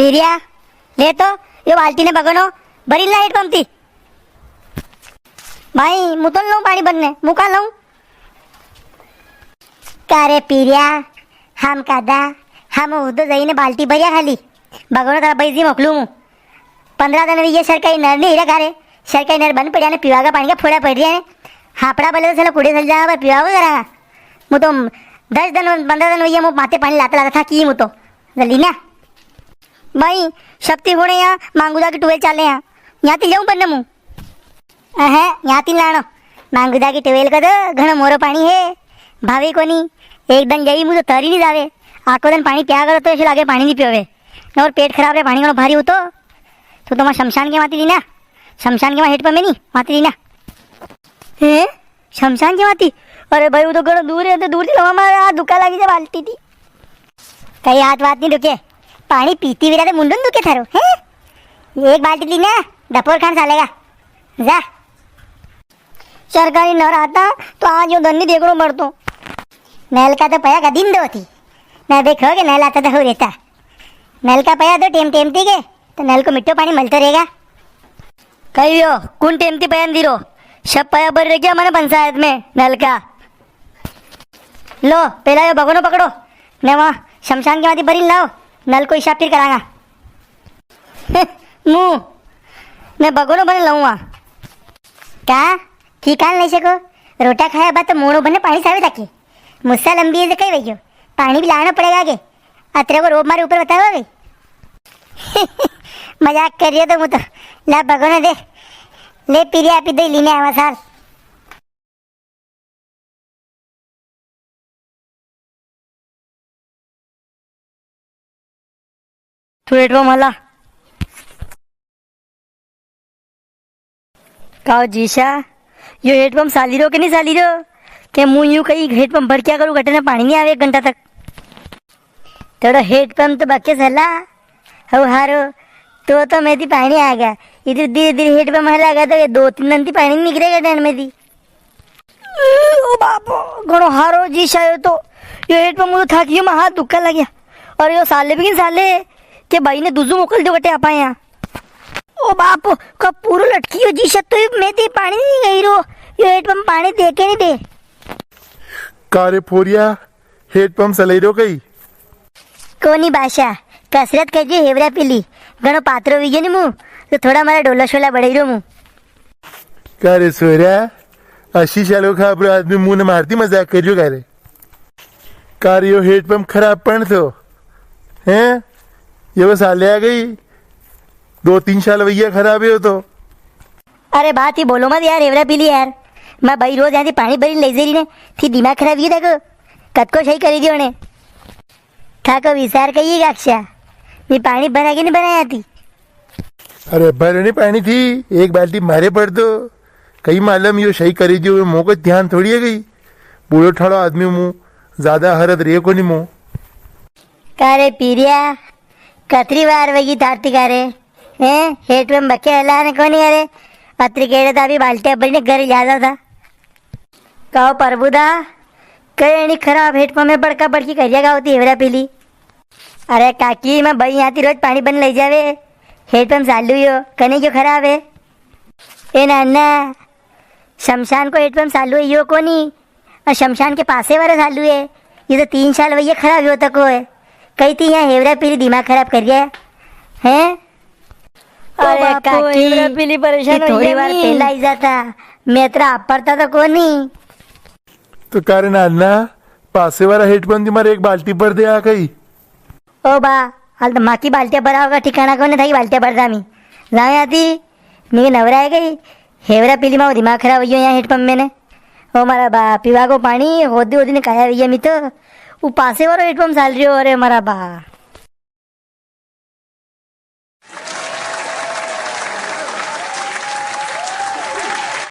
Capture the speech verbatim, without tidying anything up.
पीरिया, ले तो, यो बाल्टी ने बगनो, भरी ला हेडपंप थी। भाई, मु तो लऊं पाणी भरने, मु का लऊं? का रे पीरिया, हम कादा, हम उदो जाइने बाल्टी भरिया खाली। बगनो तारा भाई जी मोकलूं मु। पन्द्रह दन वई ग्या सरकारी नर नी हीरा का रे। सरकारी नर बंद पड़िया ने पीवा का पाणी का फोड़ा पड़ रिया है। हापड़ा बले तो चलो कुड़े चल जावा पर पीवा को करा। मु तो दस दन, पन्द्रह दन वई ग्या मु माथे पाणी लाता लाता थाकी मु तो। जल्दी ना। भाई, शक्ति होने या मांगुदा की ट्यूबवेल चाले या। या ती लऊं पण मु। अहे, या ती लाणो। मांगुदा की ट्यूबवेल को तो घणो मोरो पाणी है। भावे कोनी। एक दन गई मु तो तरी नी जावे। आको दन पाणी प्या करो तो ऐसे लागे पाणी नी पियोवे। और पेट खराब रे पाणी घणो भारी हो तो। तू तो मां शमशान के माती दी ना। शमशान के मां हेडपंप है नी, माती दी ना। हैं? शमशान के माती? अरे भाई, वो तो घणो दूर है, तो दूर थी लवा मारे, आ दुखा लागी जा बाल्टी थी। कई हाथ बात नी दुखे। पाणी पीती वीरा ते मुंडो नी दुखे थारो, हैं? एक बाल्टी ली ना, दपोर खान सालेगा। जा। सरकारी नर आता, तो आज यो दन नी देखणो पड़तो। नल का तो पया कदी नी दो थी। ना देखो के नल आता तो हो रहता। नल का पया दो टेम टेम थी के, तो नल को मिठो पाणी मलतो रहेगा। कई यो, कुण टेम थी पया नी दी रो? सब पया भर रह गया मारे पंचायत में नल का। लो, पेला यो भगोनो पकड़ो, ने वां शमशान के माती भरी लाओ, नल को हिसाब फिर करांगा। मुं, मैं भगोनो बने लाऊंगा। का? ठीक हाल नी सको? रोटा खाया बाद तो मोड़ो बने पाणी सावे ताकि। मुस्सा लंबी है तो कई वई ग्यो। पाणी भी लाणो पड़ेगा आगे। अतरे को रोब मारे ऊपर बताओ अभी। मजाक कर रियो तो मु तो। ला भगोनो दे। ले पीरिया, आपी दे लीने आवा साल। तू हेडपंप हला। काओ जीशा, यो हेडपंप साली रो के नी साली रो? के मुं यूं कई हेडपंप भर क्या करूं, घटे ने पाणी नी आवे एक घंटा तक। थोड़ो हेडपंप तो बके सला। हव हारो, तो, तो मैं थी पाणी आ गया। इधर धीरे धीरे हेडपंप हला गया तो ये दो तीन दन थी पाणी नी निकलेगा डैन में थी। ओ बापो, घणो हारो जीशा यो तो। यो हेडपंप मुझे थाकी यो, मां हाथ दुखा लग्या। और यो साले भी किन साले के भाई ने दूजो मोकल दो कटे आपा यां। ओ बापो, का पूरो लटकी यो जीशा तो मैं थी पाणी नी गई रो। यो हेडपंप पाणी दे के नी दे। का रे फोरिया, हेडपंप सलाई रो कई? कोनी बासा, कसरत करजे हेवरा पीली, घणो पातरो वई ग्यो नी मुं, तो थोड़ा मारा डोला शोला बढ़ाई रो मुं। का रे सोरा, अस्सी साल को खापरो आदमी मुं ने मारती मजाक कर रियो का रे? का रे यो हेडपंप खराब पण थो, हैं? ये बस हाले आ गई, दो तीन साल वई ग्या खराब है यो तो। अरे बा, थी बोलो मत यार, हेवरा पीली यार। मां बई रोज यां थी पाणी भरी लई जई री ने, थी दिमाग खराब ये देखो, कद को सही करी दियो ने। थाको विचार कई काक्षा, मी पाणी भरा के नी भरा यां थी? अरे भरे नी पाणी थी, एक बाल्टी मारे भर दो। कई मालूम यो सही करी दियो, मोको ध्यान थोड़ी है गई। बूढ़ो ठाड़ो आदमी मुं, ज्यादा हरद रे कोनी मुं। का रे पीरिया, कतरी वार वई थारती का रे? हैं? हेडपंप बके हला ने कोनी अरे? अतरी केड़े तो अभी बाल्टिया भरी ने घर जा था। काओ प्रभुदा, कई एनी खराब हेडपंप में बड़का बड़की करिया गावती हेवरा पीली। अरे काकी, मां बई यां थी रोज पाणी भरी ने लई जावे। हेडपंप चालू यो, कने क्यों खराब है? ए नाना, शमशान को हेडपंप चालू है यो कोनी, और शमशान के पासे वारो चालू है। ये तो तीन साल वई ग्या खराब यो तको है। कई थी यां हेवरा पीली दिमाग खराब कर रिया है, हैं? ओ अरे बापो, काकी, हेवरा पीली परेशान थी वई ग्या थोड़ी वार पेला आई जाता, मैं अतरा आपरता तो कोनी। तो का रे नाना, पासे वारा हेडपंप थी मारे एक बाल्टी भर दे आ कई। ओ बा, हाल तो माकी बाल्टिया भरावा का ठिकाणा कोनी, थाकी बाल्टिया भर दां मी। जावे आती, मी नवरा है गई, हेवरा पीली मारो दिमाग खराब हुई ग्यो यां हेडपंप में ने। ओ मारा बा, पीवा को पाणी, होदी होदी ने काया हुई ग्या मी तो। वो पासे वारो हेडपंप चाल रियो, अरे मारा बा।